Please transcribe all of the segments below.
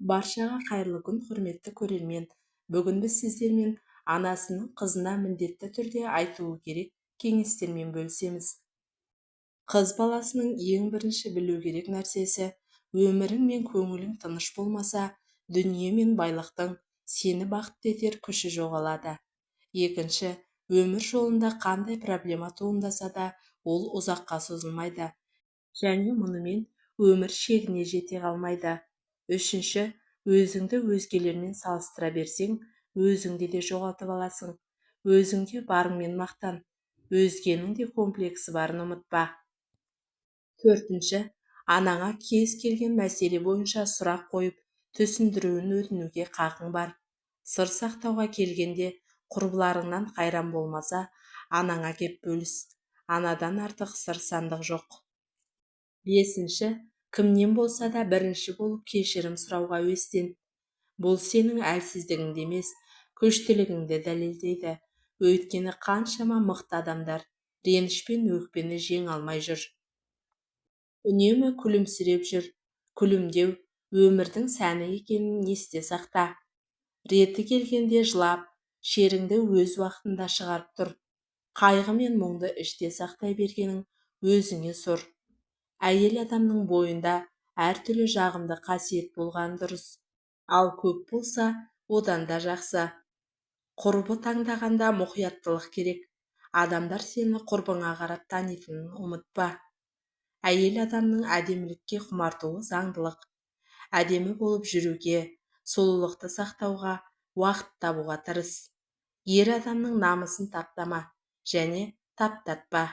Баршаға қайырлы күн, құрметті көрермен! Бүгін біз сіздермен анасының қызына міндетті түрде айтуы керек кеңестермен бөлісеміз. Қыз баласының ең бірінші білу керек нәрсесі: өмірің мен көңілің тыныш болмаса, дүние мен байлықтың сені бақытты етер күші жоғалады. Екінші, өмір жолында қандай проблема туындаса да, ол ұзаққа созылмайды және мұнымен өмір шегіне жете қалмайды. Үшінші, өзіңді өзгелермен салыстыра берсең, өзіңді де жоғалтып аласың. Өзіңде барыңмен мақтан, өзгенің де комплексі барын ұмытпа. Төртінші, анаңа кез келген мәселе бойынша сұрақ қойып, түсіндіруін өтінуге қақың бар. Сыр сақтауға келгенде, құрбыларыңнан қайран болмаса, анаңа кеп бөліс. Анадан артық сыр сандық жоқ. Бесінші, кімнен болса да бірінші болып кешірім сұрауға әуестен. Бұл сенің әлсіздігіңді емес, күштілігіңді дәлелдейді. Өйткені қаншама мықты адамдар реніш пен өкпені жеңе алмай жүр. Үнемі күлімсіреп жүр. Күлімдеу өмірдің сәні екенін есте сақта. Реті келгенде жылап, шеріңді өз уақытында шығарып тұр. Қайғы мен мұңды іште сақтай бергенің өзіңе сұр. Әйел адамның бойында әртүрлі жағымды қасиет болған дұрыс, ал көп болса, одан да жақсы. Құрбы таңдағанда мұқияттылық керек. Адамдар сені құрбыңа қарап танитынын ұмытпа. Әйел адамның әдемілікке құмартуы заңдылық. Әдемі болып жүруге, сұлулықты сақтауға уақыт табуға тырыс. Ер адамның намысын таптама және таптатпа.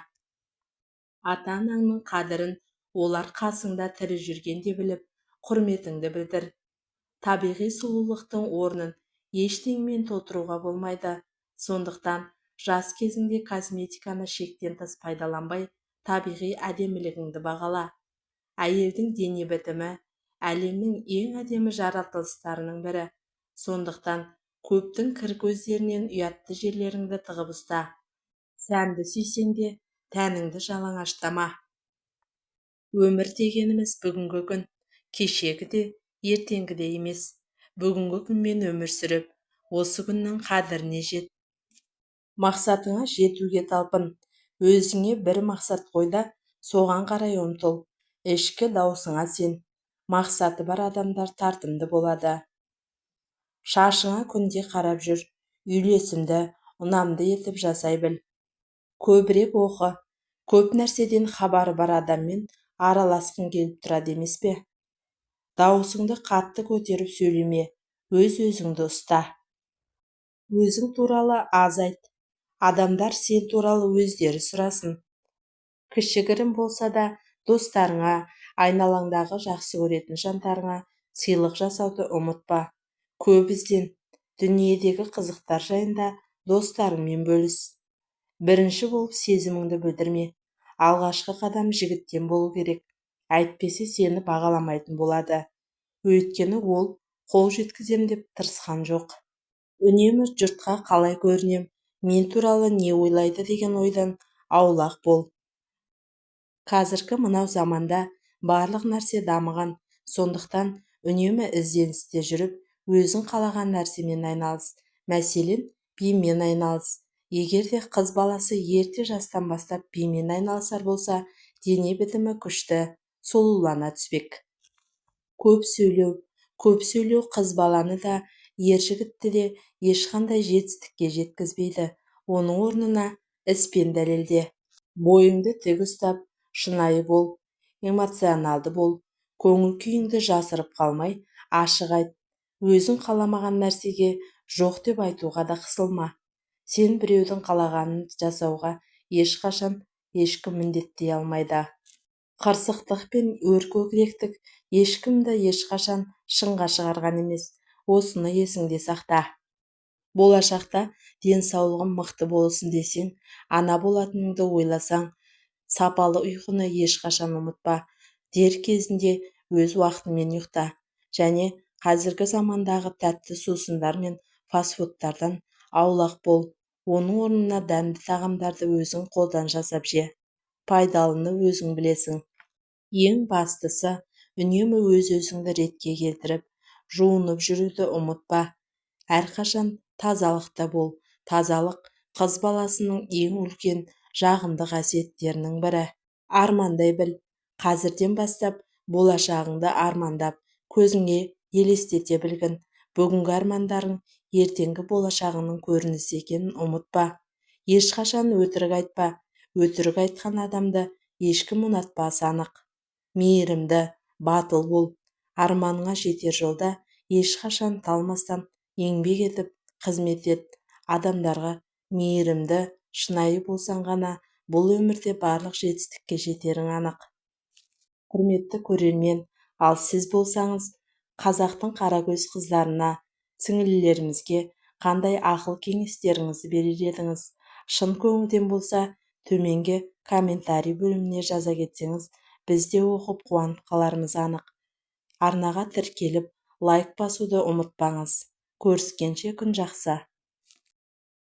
Ата-анаңның қадірін олар қасыңда тірі жүргенде біліп, құрметіңді білдір. Табиғи сұлулықтың орнын ештеңемен толтыруға болмайды. Сондықтан жас кезіңде косметиканы шектен тыс пайдаланбай, табиғи әдемілігіңді бағала. Әйелдің дене бітімі әлемнің ең әдемі жаратылыстарының бірі. Сондықтан көптің кір көздерінен ұятты жерлеріңді тығып ұста. Сәнді сүйсең де, тәніңді жалаңаштама. Өмір дегеніміз бүгінгі күн, кешегі де, ертеңгі де емес. Бүгінгі күнмен өмір сүріп, осы күннің қадіріне жет. Мақсатыңа жетуге талпын. Өзіңе бір мақсат қой да, соған қарай ұмтыл. Ішкі даусыңа сен. Мақсаты бар адамдар тартымды болады. Шашыңа күнде қарап жүр, үйлесімді, ұнамды етіп жасай біл. Көбірек оқы. Көп нәрседен хабары бар адаммен араласқың келіп тұрады емес пе? Дауысыңды қатты көтеріп сөйлеме, өз-өзіңді ұста. Өзің туралы аз айт, адамдар сен туралы өздері сұрасын. Кішігірім болса да, достарыңа, айналаңдағы жақсы көретін жандарыңа сыйлық жасауды ұмытпа. Көп ізден, дүниедегі қызықтар жайында достарыңмен бөліс. Бірінші болып сезіміңді білдірме. Алғашқы қадам жігіттен болу керек, әйтпесе сені бағаламайтын болады. Өйткені ол қол жеткізем деп тырысқан жоқ. Үнемі жұртқа қалай көрінем, мен туралы не ойлайды деген ойдан аулақ бол. Қазіргі мынау заманда барлық нәрсе дамыған. Сондықтан үнемі ізденісте жүріп, өзің қалаған нәрсемен айналыс. Мәселен, бимен айналыс. Егер де қыз баласы ерте жастан бастап бимен айналысар болса, дене бітімі күшті, сұлулана түспек. Көп сөйлеу. Көп сөйлеу қыз баланы да, ер жігітті де ешқандай жетістікке жеткізбейді. Оның орнына іспен дәлелде. Бойыңды тік ұстап, шынайы бол, эмоционалды бол. Көңіл күйіңді жасырып қалмай, ашық айт. Өзің қаламаған нәрсеге жоқ деп айтуға да қысылма. Сен біреудің қалағанын жасауға ешқашан ешкім міндеттей алмайды. Қырсықтық пен өркөкіректік ешкімді ешқашан шыңға шығарған емес. Осыны есіңде сақта. Болашақта денсаулығым мықты болсын десең, ана болатыныңды ойласаң, сапалы ұйқыны ешқашан ұмытпа. Дер кезінде, өз уақытымен ұйықта және қазіргі замандағы тәтті сусындар мен фастфудтардан аулақ бол. Оның орнына дәмді тағамдарды өзің қолдан жасап же. Пайдалыны өзің білесің. Ең бастысы, үнемі өз-өзіңді ретке келтіріп, Жуынып жүруді ұмытпа. Әрқашан тазалықта бол. Тазалық қыз баласының ең үлкен жағымды қасиеттерінің бірі. Армандай біл. Қазірден бастап болашағыңды армандап, көзіңе елестете білгін. Бүгінгі армандарың ертеңгі болашағыңның көрінісі екенін ұмытпа. Ешқашан өтірік айтпа. Өтірік айтқан адамды ешкім ұнатпасы анық. Мейірімді, батыл бол. Арманыңа жетер жолда ешқашан талмастан еңбек етіп, қызмет ет. Адамдарға мейірімді, шынайы болсаң ғана бұл өмірде барлық жетістікке жетерің анық. Құрметті көрермен, ал сіз болсаңыз, қазақтың қаракөз қыздарына, сіңілілерімізге қандай ақыл кеңестеріңізді берер едіңіз? Шын көңілден болса, төменгі комментарий бөліміне жаза кетсеңіз, біз де оқып қуанып қаларымыз анық. Арнаға тіркеліп, лайк басуды ұмытпаңыз. Көріскенше, күн жақсы.